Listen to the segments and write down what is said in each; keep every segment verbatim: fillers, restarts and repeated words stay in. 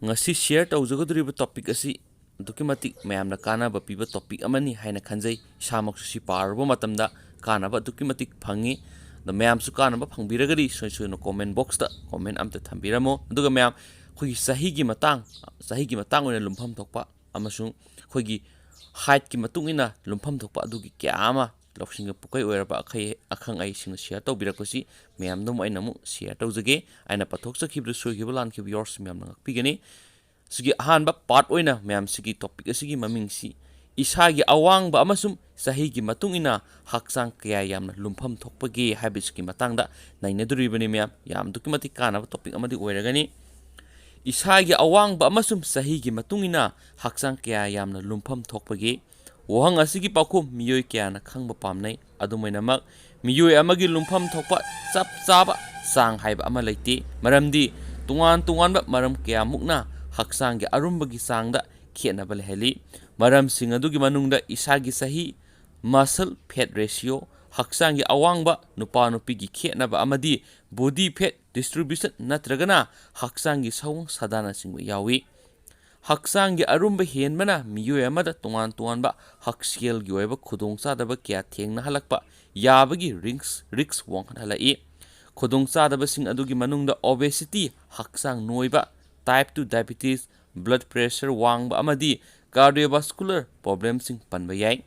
ꯉꯁꯤ share ꯇꯧꯖꯒꯗꯧꯔꯤꯕ topic ꯑꯁꯤ ꯑꯗꯨꯛꯀꯤ ꯃꯇꯤꯛ ꯃꯌꯥꯝꯅ ꯀꯥꯟꯅꯕ ꯄꯤꯕ topic ꯑꯃꯅꯤ ꯍꯥꯏꯅ ꯈꯟꯖꯩ꯫ ꯏꯁꯥꯃꯛꯁꯨ ꯁꯤ ꯄꯥꯔꯨꯕ ꯃꯇꯝꯗ ꯀꯥꯟꯅꯕ ꯑꯗꯨꯛꯀꯤ ꯃꯇꯤꯛ ꯐꯪꯉꯤ꯫ ꯑꯗꯣ ꯃꯌꯥꯝꯁꯨ ꯀꯥꯟꯅꯕ ꯐꯪꯕꯤꯔꯒꯗꯤ ꯁꯣꯏ ꯁꯣꯏꯅ comment box ꯇ comment ꯑꯝꯇ ꯊꯝꯕꯤꯔꯝꯃꯣ꯫ ꯑꯗꯨꯒ ꯃꯌꯥꯝ, ꯑꯩꯈꯣꯏꯒꯤ ꯆꯍꯤꯒꯤ ꯃꯇꯥꯡ, ꯆꯍꯤꯒꯤ ꯃꯇꯥꯡ ꯑꯣꯏꯅ ꯂꯨꯝꯐꯝ ꯊꯣꯛꯄ ꯑꯃꯁꯨꯡ ꯑꯩꯈꯣꯏꯒꯤ height ꯀꯤ ꯃꯇꯨꯡ ꯏꯟꯅ ꯂꯨꯝꯐꯝ ꯊꯣꯛꯄ ꯑꯗꯨꯒꯤ ꯀꯌꯥ ꯑꯃ ꯂꯧꯁꯤꯡꯒ ꯄꯨꯀꯩ ꯑꯣꯏꯔꯕ ꯑꯈꯩ-, ꯑꯈꯪ ꯑꯍꯩꯁꯤꯡꯅ share ꯇꯧꯕꯤꯔꯛꯄꯁꯤ ꯃꯌꯥꯝꯗ ꯑꯃꯨꯛ ꯑꯩꯅ ꯑꯃꯨꯛ share ꯇꯧꯖꯒꯦ꯫ ꯑꯩꯅ ꯄꯥꯊꯣꯛꯆꯈꯤꯕꯗ ꯁꯣꯏꯈꯤꯕ ꯂꯥꯟꯈꯤꯕ yours ꯃꯌꯥꯝꯅ ꯉꯥꯛꯄꯤꯒꯅꯤ꯫ ꯁꯤꯒꯤ ꯑꯍꯥꯟꯕ part ꯑꯣꯏꯅ ꯃꯌꯥꯝꯁꯤꯒꯤ topic ꯑꯁꯤꯒꯤ ꯃꯃꯤꯡꯁꯤ ꯏꯁꯥꯒꯤ ꯑꯋꯥꯡꯕ ꯑꯃꯁꯨꯡ ꯆꯍꯤꯒꯤ ꯃꯇꯨꯡ ꯏꯟꯅ ꯍꯛꯆꯥꯡ ꯀꯌꯥ ꯌꯥꯝꯅ ꯂꯨꯝꯐꯝ ꯊꯣꯛꯄꯒꯦ ꯍꯥꯏꯕꯁꯤꯒꯤ ꯃꯇꯥꯡꯗ ꯅꯩꯅꯗꯣꯔꯤꯕꯅꯤ ꯃꯌꯥꯝ꯫ ꯌꯥꯝ ꯑꯗꯨꯛꯀꯤ ꯃꯇꯤꯛ ꯀꯥꯟꯅꯕ topic ꯑꯃꯗꯤ ꯑꯣꯏꯔꯒꯅꯤ꯫ ꯏꯁꯥꯒꯤ ꯑꯋꯥꯡꯕ ꯑꯃꯁꯨꯡ ꯆꯍꯤꯒꯤ ꯃꯇꯨꯡ ꯏꯟꯅ ꯍꯛꯆꯥꯡ ꯀꯌꯥ ꯌꯥꯝꯅ ꯂꯨꯝꯐꯝ ꯊꯣꯛꯄꯒꯦ? ꯋꯥꯍꯪ ꯑꯁꯤꯒꯤ ꯄꯥꯎꯈꯨꯝ ꯃꯤꯑꯣꯏ ꯀꯌꯥꯅ ꯈꯪꯕ ꯄꯥꯝꯅꯩ꯫ ꯑꯗꯨꯝ ꯑꯣꯏꯅꯃꯛ, ꯃꯤꯑꯣꯏ ꯑꯃꯒꯤ ꯂꯨꯝꯐꯝ ꯊꯣꯛꯄ ꯆꯞ ꯆꯥꯕ ꯆꯥꯡ ꯍꯥꯏꯕ ꯑꯃ ꯂꯩꯇꯦ, ꯃꯔꯝꯗꯤ ꯇꯣꯉꯥꯟ ꯇꯣꯉꯥꯟꯕ ꯃꯔꯝ ꯀꯌꯥꯃꯨꯛꯅ ꯍꯛꯆꯥꯡꯒꯤ ꯑꯔꯨꯝꯕꯒꯤ ꯆꯥꯡꯗ ꯈꯦꯠꯅꯕ ꯂꯩꯍꯜꯂꯤ꯫ ꯃꯔꯝꯁꯤꯡ ꯑꯗꯨꯒꯤ ꯃꯅꯨꯡꯗ ꯏꯁꯥꯒꯤ ꯆꯍꯤ, muscle fat ratio, ꯍꯛꯆꯥꯡꯒꯤ ꯑꯋꯥꯡꯕ, ꯅꯨꯄꯥ ꯅꯨꯄꯤꯒꯤ ꯈꯦꯠꯅꯕ ꯑꯃꯗꯤ body fat distribution ꯅꯠꯇ꯭ꯔꯒꯅ ꯍꯛꯆꯥꯡꯒꯤ ꯁꯑꯣꯡ ꯁꯥꯗꯥꯅꯆꯤꯡꯕ ꯌꯥꯎꯏ꯫ ꯍꯛꯆꯥꯡꯒꯤ ꯑꯔꯨꯝꯕ ꯍꯦꯟꯕꯅ ꯃꯤꯑꯣꯏ ꯑꯃꯗ ꯇꯣꯉꯥꯟ ꯇꯣꯉꯥꯟꯕ ꯍꯛꯁꯦꯜꯒꯤ ꯑꯣꯏꯕ ꯈꯨꯗꯣꯡꯆꯥꯗꯕ ꯀꯌꯥ ꯊꯦꯡꯅꯍꯜꯂꯛꯄ ꯌꯥꯕꯒꯤ risk, risk ꯋꯥꯡꯈꯠꯍꯜꯂꯛꯏ꯫ ꯈꯨꯗꯣꯡꯆꯥꯗꯕꯁꯤꯡ ꯑꯗꯨꯒꯤ ꯃꯅꯨꯡꯗ obesity, ꯍꯛꯆꯥꯡ ꯅꯣꯏꯕ, type two diabetes, blood pressure ꯋꯥꯡꯕ ꯑꯃꯗꯤ cardiovascular problemꯁꯤꯡ ꯄꯟꯕ ꯌꯥꯏ꯫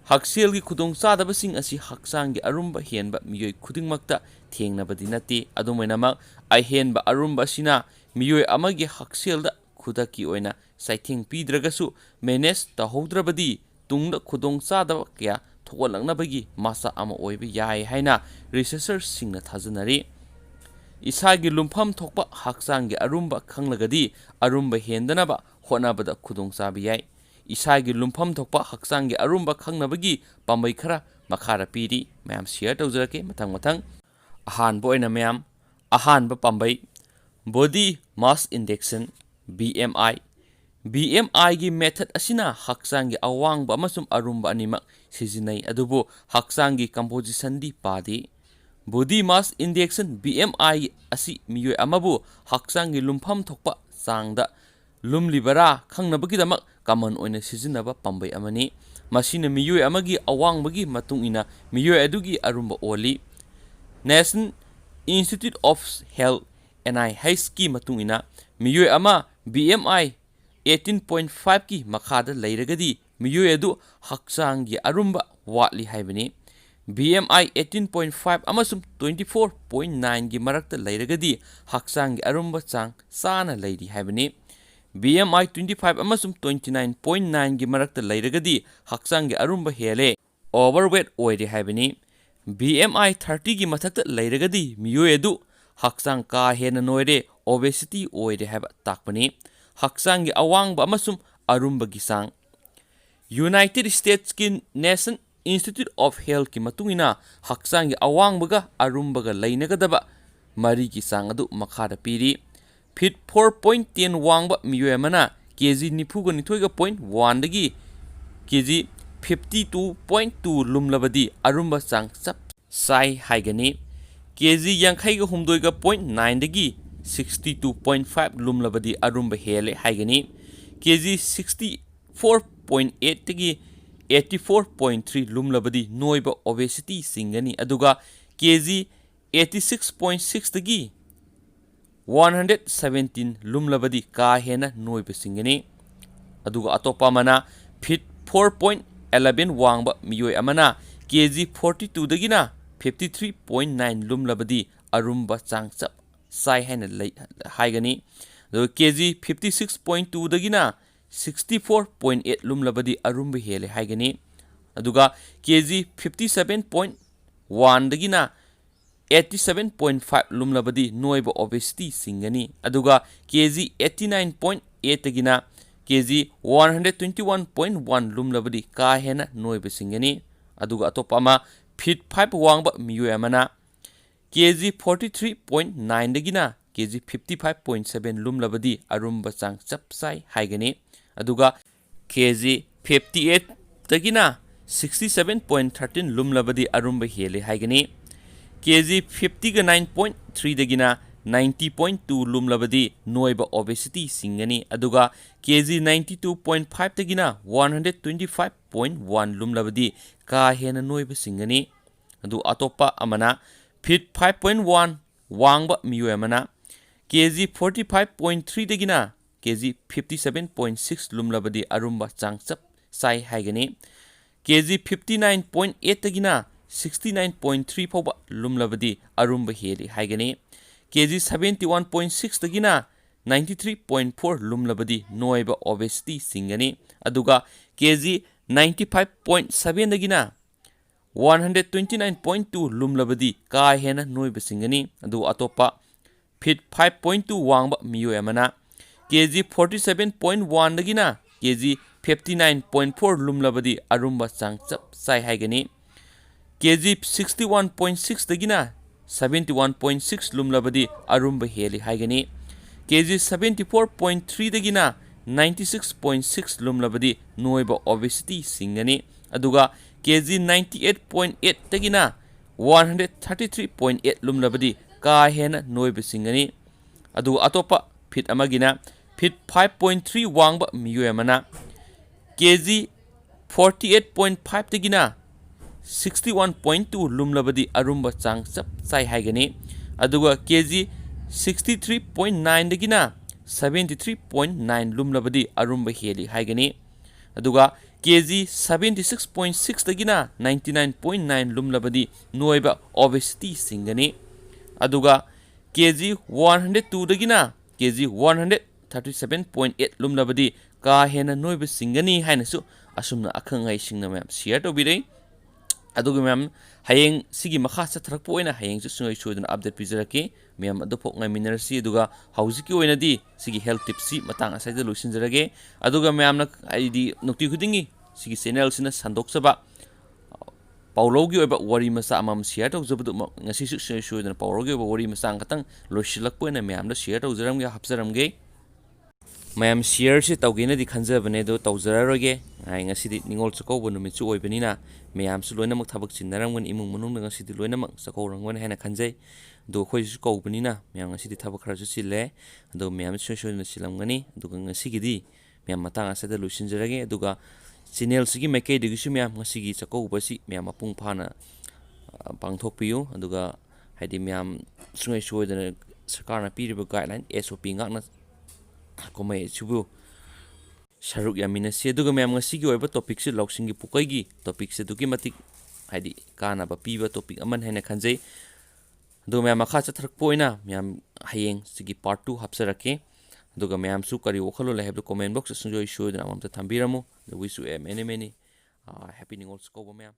ꯍꯛꯁꯦꯜꯒꯤ ꯈꯨꯗꯣꯡꯆꯥꯗꯕꯁꯤꯡ ꯑꯁꯤ ꯍꯛꯆꯥꯡꯒꯤ ꯑꯔꯨꯝꯕ ꯍꯦꯟꯕ ꯃꯤꯑꯣꯏ ꯈꯨꯗꯤꯡꯃꯛꯇ ꯊꯦꯡꯅꯕꯗꯤ ꯅꯠꯇꯦ꯫ ꯑꯗꯨꯝ ꯑꯣꯏꯅꯃꯛ, ꯑꯍꯦꯟꯕ ꯑꯔꯨꯝꯕ ꯑꯁꯤꯅ ꯃꯤꯑꯣꯏ ꯑꯃꯒꯤ ꯍꯛꯁꯦꯜꯗ ꯈꯨꯗꯛꯀꯤ ꯑꯣꯏꯅ ꯆꯩꯊꯦꯡ ꯄꯤꯗ꯭ꯔꯒꯁꯨ, manage ꯇꯧꯍꯧꯗ꯭ꯔꯕꯗꯤ ꯇꯨꯡꯗ ꯈꯨꯗꯣꯡꯆꯥꯗꯕ ꯀꯌꯥ ꯊꯣꯛꯍꯜꯂꯛꯅꯕꯒꯤ ꯃꯆꯥꯛ ꯑꯃ ꯑꯣꯏꯕ ꯌꯥꯏ ꯍꯥꯏꯅ researcherꯁꯤꯡꯅ ꯊꯥꯖꯅꯔꯤ꯫ ꯏꯁꯥꯒꯤ ꯂꯨꯝꯐꯝ ꯊꯣꯛꯄ ꯍꯛꯆꯥꯡꯒꯤ ꯑꯔꯨꯝꯕ ꯈꯪꯂꯒꯗꯤ, ꯑꯔꯨꯝꯕ ꯍꯦꯟꯗꯅꯕ ꯍꯣꯠꯅꯕꯗ ꯈꯨꯗꯣꯡꯆꯥꯕ ꯌꯥꯏ꯫ ꯏꯁꯥꯒꯤ ꯂꯨꯝꯐꯝ ꯊꯣꯛꯄ ꯍꯛꯆꯥꯡꯒꯤ ꯑꯔꯨꯝꯕ ꯈꯪꯅꯕꯒꯤ ꯄꯥꯝꯕꯩ ꯈꯔ ꯃꯈꯥꯗ ꯄꯤꯔꯤ꯫ ꯃꯌꯥꯝ share ꯇꯧꯖꯔꯛꯀꯦ ꯃꯊꯪ ꯃꯊꯪ꯫ ꯑꯍꯥꯟꯕ ꯑꯣꯏꯅ ꯃꯌꯥꯝ, ꯑꯍꯥꯟꯕ ꯄꯥꯝꯕꯩ, body mass index, B M I꯫ B M I ꯒꯤ method ꯑꯁꯤꯅ ꯍꯛꯆꯥꯡꯒꯤ ꯑꯋꯥꯡꯕ ꯑꯃꯁꯨꯡ ꯑꯔꯨꯝꯕ ꯑꯅꯤꯃꯛ ꯁꯤꯖꯤꯟꯅꯩ, ꯑꯗꯨꯕꯨ ꯍꯛꯆꯥꯡꯒꯤ compositionꯗꯤ ꯄꯥꯗꯦ꯫ Body mass index, B M I, ꯑꯁꯤ ꯃꯤꯑꯣꯏ ꯑꯃꯕꯨ ꯍꯛꯆꯥꯡꯒꯤ ꯂꯨꯝꯐꯝ ꯊꯣꯛꯄ ꯆꯥꯡꯗ ꯂꯨꯝꯂꯤꯕꯔꯥ ꯈꯪꯅꯕꯒꯤꯗꯃꯛ ꯀꯃꯟ ꯑꯣꯏꯅ ꯁꯤꯖꯤꯟꯅꯕ ꯄꯥꯝꯕꯩ ꯑꯃꯅꯤ꯫ ꯃꯁꯤꯅ ꯃꯤꯑꯣꯏ ꯑꯃꯒꯤ ꯑꯋꯥꯡꯕꯒꯤ ꯃꯇꯨꯡ ꯏꯟꯅ ꯃꯤꯑꯣꯏ ꯑꯗꯨꯒꯤ ꯑꯔꯨꯝꯕ ꯑꯣꯜꯂꯤ꯫ National Institute of Health, N I H ꯀꯤ ꯃꯇꯨꯡ ꯏꯟꯅ, ꯃꯤꯑꯣꯏ ꯑꯃ B M I eighteen point five ꯀꯤ ꯃꯈꯥꯗ ꯂꯩꯔꯒꯗꯤ ꯃꯤꯑꯣꯏ ꯑꯗꯨ ꯍꯛꯆꯥꯡꯒꯤ ꯑꯔꯨꯝꯕ ꯋꯥꯠꯂꯤ ꯍꯥꯏꯕꯅꯤ꯫ B M I eighteen point five ꯑꯃꯁꯨꯡ twenty four point nine ꯒꯤ ꯃꯔꯛꯇ ꯂꯩꯔꯒꯗꯤ ꯍꯛꯆꯥꯡꯒꯤ ꯑꯔꯨꯝꯕ ꯆꯥꯡ ꯆꯥꯅ ꯂꯩꯔꯤ ꯍꯥꯏꯕꯅꯤ꯫ B M I twenty five ꯑꯃꯁꯨꯡ twenty nine point nine ꯒꯤ ꯃꯔꯛꯇ ꯂꯩꯔꯒꯗꯤ ꯍꯛꯆꯥꯡꯒꯤ ꯑꯔꯨꯝꯕ ꯍꯦꯜꯂꯦ, overweight ꯑꯣꯏꯔꯦ ꯍꯥꯏꯕꯅꯤ꯫ B M I thirty ꯒꯤ ꯃꯊꯛꯇ ꯂꯩꯔꯒꯗꯤ ꯃꯤꯑꯣꯏ ꯑꯗꯨ ꯍꯛꯆꯥꯡ ꯀꯥ ꯍꯦꯟꯅ ꯅꯣꯏꯔꯦ, obesity ꯑꯣꯏꯔꯦ ꯍꯥꯏꯕ ꯇꯥꯛꯄꯅꯤ꯫ ꯍꯛꯆꯥꯡꯒꯤ ꯑꯋꯥꯡꯕ ꯑꯃꯁꯨꯡ ꯑꯔꯨꯝꯕꯒꯤ ꯆꯥꯡ꯫ United States ꯀꯤ National Institute of Health ꯀꯤ ꯃꯇꯨꯡ ꯏꯟꯅ ꯍꯛꯆꯥꯡꯒꯤ ꯑꯋꯥꯡꯕꯒ ꯑꯔꯨꯝꯕꯒ ꯂꯩꯅꯒꯗꯕ ꯃꯔꯤꯒꯤ ꯆꯥꯡ ꯑꯗꯨ ꯃꯈꯥꯗ ꯄꯤꯔꯤ: feet four point ten ꯋꯥꯡꯕ ꯃꯤꯑꯣꯏ ꯑꯃꯅ K G ꯅꯤꯐꯨꯒ ꯅꯤꯊꯣꯏꯒ point one ꯗꯒꯤ K G fifty two point two ꯂꯨꯝꯂꯕꯗꯤ ꯑꯔꯨꯝꯕ ꯆꯥꯡ ꯆꯞ ꯆꯥꯏ ꯍꯥꯏꯒꯅꯤ꯫ K G ꯌꯥꯡꯈꯩꯒ ꯍꯨꯝꯗꯣꯏꯒ point nine ꯗꯒꯤ sixty two point five ꯂꯨꯝꯂꯕꯗꯤ ꯑꯔꯨꯝꯕ ꯍꯦꯜꯂꯦ ꯍꯥꯏꯒꯅꯤ꯫ K G sixty four point eight ꯗꯒꯤ eighty four point three ꯂꯨꯝꯂꯕꯗꯤ ꯅꯣꯏꯕ, obesity, ꯆꯤꯡꯒꯅꯤ, ꯑꯗꯨꯒ K G eighty six point six ꯗꯒꯤ one hundred seventeen ꯂꯨꯝꯂꯕꯗꯤ ꯀꯥ ꯍꯦꯟꯅ ꯅꯣꯏꯕ ꯆꯤꯡꯒꯅꯤ꯫ ꯑꯗꯨꯒ ꯑꯇꯣꯞꯄ ꯑꯃꯅ, feet four point eleven ꯋꯥꯡꯕ ꯃꯤꯑꯣꯏ ꯑꯃꯅ K G forty two ꯗꯒꯤꯅ fifty three point nine ꯂꯨꯝꯂꯕꯗꯤ ꯑꯔꯨꯝꯕ ꯆꯥꯡ ꯆꯞ ꯆꯥꯏ ꯍꯥꯏꯅ ꯂꯩ, ꯍꯥꯏꯒꯅꯤ꯫ ꯑꯗꯨꯒ K G fifty six point two ꯗꯒꯤꯅ sixty four point eight ꯂꯨꯝꯂꯕꯗꯤ ꯑꯔꯨꯝꯕ ꯍꯦꯜꯂꯦ ꯍꯥꯏꯒꯅꯤ꯫ ꯑꯗꯨꯒ K G fifty seven point one ꯗꯒꯤꯅ eighty seven point five ꯂꯨꯝꯂꯕꯗꯤ ꯅꯣꯏꯕ, obesity, ꯆꯤꯡꯒꯅꯤ꯫ ꯑꯗꯨꯒ K G eighty nine point eight ꯗꯒꯤꯅ K G one hundred twenty one point one ꯂꯨꯝꯂꯕꯗꯤ ꯀꯥ ꯍꯦꯟꯅ ꯅꯣꯏꯕ ꯆꯤꯡꯒꯅꯤ꯫ ꯑꯗꯨꯒ ꯑꯇꯣꯞꯄ ꯑꯃ, feet five ꯋꯥꯡꯕ ꯃꯤꯑꯣꯏ ꯑꯃꯅ K G forty three point nine ꯗꯒꯤꯅ K G fifty five point seven ꯂꯨꯝꯂꯕꯗꯤ ꯑꯔꯨꯝꯕ ꯆꯥꯡ ꯆꯞ ꯆꯥꯏ ꯍꯥꯏꯒꯅꯤ꯫ ꯑꯗꯨꯒ K G fifty eight ꯗꯒꯤꯅ sixty seven point thirteen ꯂꯨꯝꯂꯕꯗꯤ ꯑꯔꯨꯝꯕ ꯍꯦꯜꯂꯤ ꯍꯥꯏꯒꯅꯤ꯫ K G fifty ꯒ nine point three ꯗꯒꯤꯅ ninety point two ꯂꯨꯝꯂꯕꯗꯤ ꯅꯣꯏꯕ, obesity, ꯆꯤꯡꯒꯅꯤ꯫ ꯑꯗꯨꯒ K G ninety two point five ꯗꯒꯤꯅ one hundred twenty five point one ꯂꯨꯝꯂꯕꯗꯤ ꯀꯥ ꯍꯦꯟꯅ ꯅꯣꯏꯕ ꯆꯤꯡꯒꯅꯤ꯫ ꯑꯗꯨ ꯑꯇꯣꯞꯄ ꯑꯃꯅ, feet five point one ꯋꯥꯡꯕ ꯃꯤꯑꯣꯏ ꯑꯃꯅ K G forty five point three ꯗꯒꯤꯅ K G fifty seven point six ꯂꯨꯝꯂꯕꯗꯤ ꯑꯔꯨꯝꯕ ꯆꯥꯡꯆꯞ ꯆꯥꯏ ꯍꯥꯏꯒꯅꯤ꯫ K G fifty nine point eight ꯗꯒꯤꯅ sixty nine point three ꯐꯥꯎꯕ ꯂꯨꯝꯂꯕꯗꯤ ꯑꯔꯨꯝꯕ ꯍꯦꯜꯂꯤ ꯍꯥꯏꯒꯅꯤ꯫ K G seventy one point six ꯗꯒꯤꯅ ninety three point four ꯂꯨꯝꯂꯕꯗꯤ ꯅꯣꯏꯕ, obesity, ꯆꯤꯡꯒꯅꯤ꯫ ꯑꯗꯨꯒ K G ninety five point seven ꯗꯒꯤꯅ one hundred twenty nine point two ꯂꯨꯝꯂꯕꯗꯤ ꯀꯥ ꯍꯦꯟꯅ ꯅꯣꯏꯕ ꯆꯤꯡꯒꯅꯤ꯫ ꯑꯗꯨꯒ ꯑꯇꯣꯞꯄ feet five point two ꯋꯥꯡꯕ ꯃꯤꯑꯣꯏ ꯑꯃꯅ K G forty seven point one ꯗꯒꯤꯅ K G fifty nine point four ꯂꯨꯝꯂꯕꯗꯤ ꯑꯔꯨꯝꯕ ꯆꯥꯡ ꯆꯞ ꯆꯥꯏ ꯍꯥꯏꯒꯅꯤ꯫ K G sixty one point six ꯗꯒꯤꯅ seventy one point six ꯂꯨꯝꯂꯕꯗꯤ ꯑꯔꯨꯝꯕ ꯍꯦꯜꯂꯤ ꯍꯥꯏꯒꯅꯤ꯫ K G seventy four point three ꯗꯒꯤꯅ ninety six point six ꯂꯨꯝꯂꯕꯗꯤ ꯅꯣꯏꯕ, obesity, ꯆꯤꯡꯒꯅꯤ꯫ ꯑꯗꯨꯒ K G ninety eight point eight ꯗꯒꯤꯅ one hundred thirty three point eight ꯂꯨꯝꯂꯕꯗꯤ ꯀꯥ ꯍꯦꯟꯅ ꯅꯣꯏꯕ ꯆꯤꯡꯒꯅꯤ꯫ ꯑꯗꯨꯒ ꯑꯇꯣꯞꯄ feet ꯑꯃꯒꯤꯅ feet five point three ꯋꯥꯡꯕ ꯃꯤꯑꯣꯏ ꯑꯃꯅ K G forty eight point five ꯗꯒꯤꯅ sixty one point two ꯂꯨꯝꯂꯕꯗꯤ ꯑꯔꯨꯝꯕ ꯆꯥꯡ ꯆꯞ ꯆꯥꯏ ꯍꯥꯏꯒꯅꯤ꯫ ꯑꯗꯨꯒ K G sixty three point nine ꯗꯒꯤꯅ seventy three point nine ꯂꯨꯝꯂꯕꯗꯤ ꯑꯔꯨꯝꯕ ꯍꯦꯜꯂꯤ ꯍꯥꯏꯒꯅꯤ꯫ ꯑꯗꯨꯒ K G seventy six point six ꯗꯒꯤꯅ ninety nine point nine ꯂꯨꯝꯂꯕꯗꯤ ꯅꯣꯏꯕ, obesity, ꯆꯤꯡꯒꯅꯤ꯫ ꯑꯗꯨꯒ K G one hundred two ꯗꯒꯤꯅ K G one hundred thirty seven point eight ꯂꯨꯝꯂꯕꯗꯤ ꯀꯥ ꯍꯦꯟꯅ ꯅꯣꯏꯕ ꯆꯤꯡꯒꯅꯤ ꯍꯥꯏꯅꯁꯨ ꯑꯁꯨꯝꯅ ꯑꯈꯪ ꯑꯍꯩꯁꯤꯡꯅ ꯃꯌꯥꯝ share ꯇꯧꯕꯤꯔꯛꯏ꯫ ꯑꯗꯨꯒ ꯃꯌꯥꯝ, ꯍꯌꯦꯡ ꯁꯤꯒꯤ ꯃꯈꯥ ꯆꯠꯊꯔꯛꯄ ꯑꯣꯏꯅ ꯍꯌꯦꯡꯁꯨ ꯁꯨꯡꯁꯣꯏ ꯁꯣꯏꯗꯅ update ꯄꯤꯖꯔꯛꯀꯦ꯫ ꯃꯌꯥꯝ ꯑꯗꯨꯐꯥꯎ ꯉꯥꯏꯃꯤꯟꯅꯔꯁꯤ꯫ ꯑꯗꯨꯒ ꯍꯧꯖꯤꯛꯀꯤ ꯑꯣꯏꯅꯗꯤ ꯁꯤꯒꯤ health tipꯁꯤ ꯃꯇꯥꯡ ꯑꯁꯤꯗ ꯂꯣꯏꯁꯤꯟꯖꯔꯒꯦ꯫ ꯑꯗꯨꯒ ꯃꯌꯥꯝꯅ, ꯍꯥꯏꯗꯤ, ꯅꯨꯡꯇꯤ ꯈꯨꯗꯤꯡꯒꯤ ꯁꯤꯒꯤ channelꯁꯤꯅ ꯁꯟꯗꯣꯛꯆꯕ ꯄꯥꯎꯔꯧꯒꯤ ꯑꯣꯏꯕ ꯋꯥꯔꯤ ꯃꯆꯥ ꯑꯃꯃꯝ share ꯇꯧꯖꯕꯗꯨꯃꯛ ꯉꯁꯤꯁꯨ ꯁꯨꯡꯁꯣꯏ ꯁꯣꯏꯗꯅ ꯄꯥꯎꯔꯧꯒꯤ ꯑꯣꯏꯕ ꯋꯥꯔꯤ ꯃꯆꯥ ꯈꯛꯇꯪ ꯂꯣꯏꯁꯤꯜꯂꯛꯄ ꯑꯣꯏꯅ ꯃꯌꯥꯝꯗ share ꯇꯧꯖꯔꯝꯒꯦ, ꯍꯥꯞꯆꯔꯝꯒꯦ꯫ ꯃꯌꯥꯝ shareꯁꯤ ꯇꯧꯒꯦꯅꯗꯤ ꯈꯟꯖꯕꯅꯦ, ꯑꯗꯣ ꯇꯧꯖꯔꯔꯣꯏꯒꯦ꯫ ꯉꯥꯏ-, ꯉꯁꯤꯗꯤ ꯅꯤꯉꯣꯜ ꯆꯥꯛꯀꯧꯕ ꯅꯨꯃꯤꯠꯁꯨ ꯑꯣꯏꯕꯅꯤꯅ ꯃꯌꯥꯝꯁꯨ ꯂꯣꯏꯅꯃꯛ ꯊꯕꯛ ꯆꯤꯟꯅꯔꯝꯒꯅꯤ, ꯏꯃꯨꯡ ꯃꯅꯨꯡꯗ ꯉꯁꯤꯗꯤ ꯂꯣꯏꯅꯃꯛ ꯆꯥꯛꯀꯧꯔꯝꯒꯅꯤ ꯍꯥꯏꯅ ꯈꯟꯖꯩ꯫ ꯑꯗꯣ ꯑꯩꯈꯣꯏꯁꯨ ꯀꯧꯕꯅꯤꯅ ꯃꯌꯥꯝ ꯉꯁꯤꯗꯤ ꯊꯕꯛ ꯈꯔꯁꯨ ꯆꯤꯜꯂꯦ꯫ ꯑꯗꯣ ꯃꯌꯥꯝ ꯁꯣꯏ ꯁꯣꯏꯗꯅ ꯆꯤꯜꯂꯝꯒꯅꯤ꯫ ꯑꯗꯨꯒ ꯉꯁꯤꯒꯤꯗꯤ ꯃꯌꯥꯝ ꯃꯇꯥꯡ ꯑꯁꯤꯗ ꯂꯣꯏꯁꯤꯟꯖꯔꯒꯦ꯫ ꯑꯗꯨꯒ ꯆꯦꯅꯦꯜꯁꯤꯒꯤ ꯃꯥꯏꯀꯩꯗꯒꯤꯁꯨ ꯃꯌꯥꯝ ꯉꯁꯤꯒꯤ ꯆꯥꯛꯀꯧꯕꯁꯤ ꯃꯌꯥꯝ ꯃꯄꯨꯡ ꯐꯥꯅ, ꯑ, ꯄꯥꯡꯊꯣꯛꯄꯤꯌꯨ꯫ ꯑꯗꯨꯒ ꯍꯥꯏꯗꯤ ꯃꯌꯥꯝ ꯁꯨꯡꯁꯣꯏ ꯁꯣꯏꯗꯅ ꯁꯔꯀꯥꯔꯅ ꯄꯤꯔꯤꯕ ꯒꯥꯏꯗꯂꯥꯏꯟ, ꯑꯦꯁ ꯑꯣ ꯄꯤ ꯉꯥꯛꯅ ꯀꯨꯝꯍꯩ ꯑꯁꯤꯕꯨ ꯁꯔꯨꯛ ꯌꯥꯃꯤꯟꯅꯁꯤ꯫ ꯑꯗꯨꯒ ꯃꯌꯥꯝ ꯉꯁꯤꯒꯤ ꯑꯣꯏꯕ ꯇꯣꯄꯤꯛꯁꯤ ꯂꯧꯁꯤꯡꯒꯤ ꯄꯨꯀꯩꯒꯤ ꯇꯣꯄꯤꯛꯁꯤ ꯑꯗꯨꯛꯀꯤ ꯃꯇꯤꯛ ꯍꯥꯏꯗꯤ ꯀꯥꯟꯅꯕ ꯄꯤꯕ ꯇꯣꯄꯤꯛ ꯑꯃꯅꯤ ꯍꯥꯏꯅ ꯈꯟꯖꯩ꯫ ꯑꯗꯨꯒ ꯃꯌꯥꯝ ꯃꯈꯥ ꯆꯠꯊꯔꯛꯄ ꯑꯣꯏꯅ ꯃꯌꯥꯝ ꯍꯌꯦꯡ ꯁꯤꯒꯤ part two ꯍꯥꯞꯆꯔꯛꯀꯦ꯫ ꯑꯗꯨꯒ ꯃꯌꯥꯝꯁꯨ ꯀꯔꯤ ꯋꯥꯈꯜꯂꯣꯟ ꯂꯩ ꯍꯥꯏꯕꯗꯨ comment box ꯁꯨꯡꯁꯣꯏ ꯁꯣꯏꯗꯅ ꯑꯃꯃꯝꯇ ꯊꯝꯕꯤꯔꯝꯃꯨ꯫ Wish you a many many, uh, happy Ningol Chakkouba ꯃꯌꯥꯝ꯫